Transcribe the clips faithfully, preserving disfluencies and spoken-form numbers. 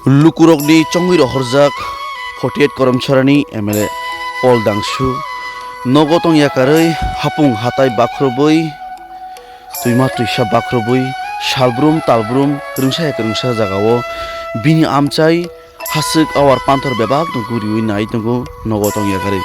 Lukurokni chongwi rohorjak forty eight Koromchorani M L A Paul Dangsu nogo tong yakarwi hapung hatai bakhurubwi twima twisa bakhurubwi salbrum talbrum rwngsa ya kwrwngsa jagao bini amchai haswk awar panthor bebakno guriwi nai tongo nogo tong yakarwi.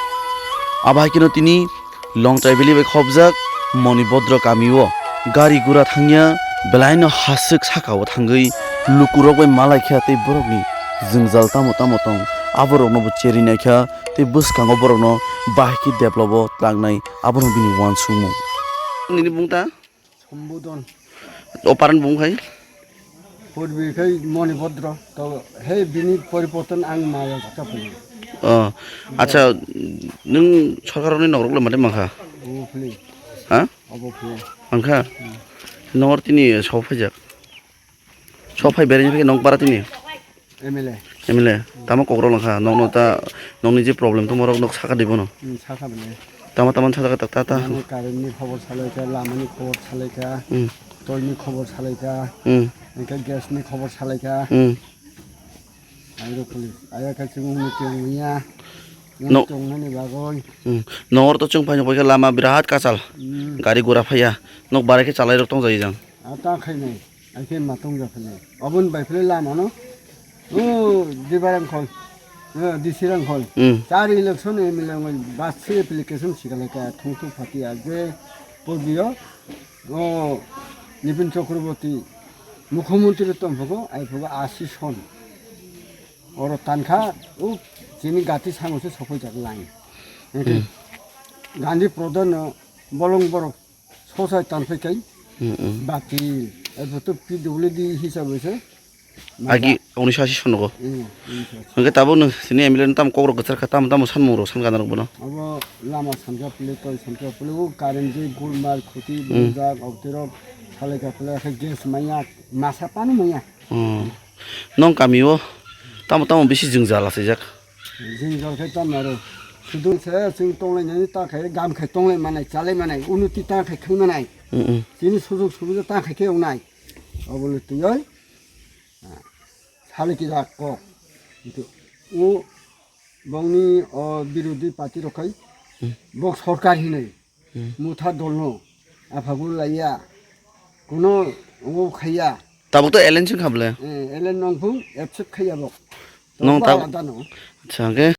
Abo hai kheno tini Longtrai Valley bai khopjak Monibodro kamio gari gura thangya, belaino haswk sakao thangwi lukurok bai malaikha tei borokni jwngjal tamo tamo tong, aborokno bo cheri naikha tei bwskango borokno bahai khe develop-o tlangnai, abono bini uansukmung. Nini bung ta? Sambudon. O parani bung khai? Purbi khai Monibodro. To he bini poriborton ang maya jaka puni. O, acha, nwng sorkarni nokrok le mate mankha? Obo phli. Ha? Obo phli. Mankha? Nor tini sophaijak. Sophai bereng phai nong para tini. M L A. M L A. Tamo kokrok langkha. Nokno ta, nokni je problem tongmarok nok saka dibono. Hmm, saka bini. Tama tama saka ta ta ta. Mane current ni khobor salaikha, lama ni khobor salaikha, Hmm. Toi ni khobor salaikha, Hmm. Engkhe gas ni khobor salaikha. Hmm. Airo police. Aya khe chwng hwnwi tong ya. No. Tongnani bagwi. Hmm. Nor to chwng phai nokbai khe lama birat kachal. Hmm. Gari gura phaiya. Nok barai khe chalai rok tong jai jang. A ta khainai. Ai khe ma tong ja phai. Aboni bai phai lama no. O Dibarang khol. O D C Rang khol. Hmm. Char election M L A ngoi bas se application sikalaikha thungthung phatia je porbiyo. O Nibin Chakraborty mukhyamantri tongphugo, aiphugo asi son. Oro tankha, o chini gati sango se sokoi jak lang. Engkhe Hmm. Gandhi Pradhan no bolong borok sosai tanphai kai Hmm, hmm. Batil. Aiphuto P W D hisabe se. Agi unisho asi sonogo. Hmm, unisho asi. Hwnkhe tabuk nwng sini M L A no tamo kokrok kwchar kha, tamo tamo sanmung rok san gana rok bono. Abo lama samjak pili, toi samjak pili, o current je gulmar, khuti, Hmm. bujak, obtirok, salai ka pili, khe gas maya, masa pano maya. Hmm. Nong kami o tamo tamo bisi jwngjal achaijak. Jwngjal khe tamo aro. Sudu se chwng tonglai nani ta khai, gam khai tonglai manai, chalai manai, unuti ta khai khai manai. Hmm, hmm. Chini sujug subida ta khai khe ongnai. Oboni twiwi. Sali kisa kok. Itu, o bongni o birodhi party rok khai, Hmm. Bok sorkar hinwi, Hmm. Motha dolno, aphagu laiya, kuno o khaiya. Tabuk to L N C kha bwle? Eh, L N nongphung accept khaiya bok. Nong Tabuk tab-, alada no. Acha, hwnkhe?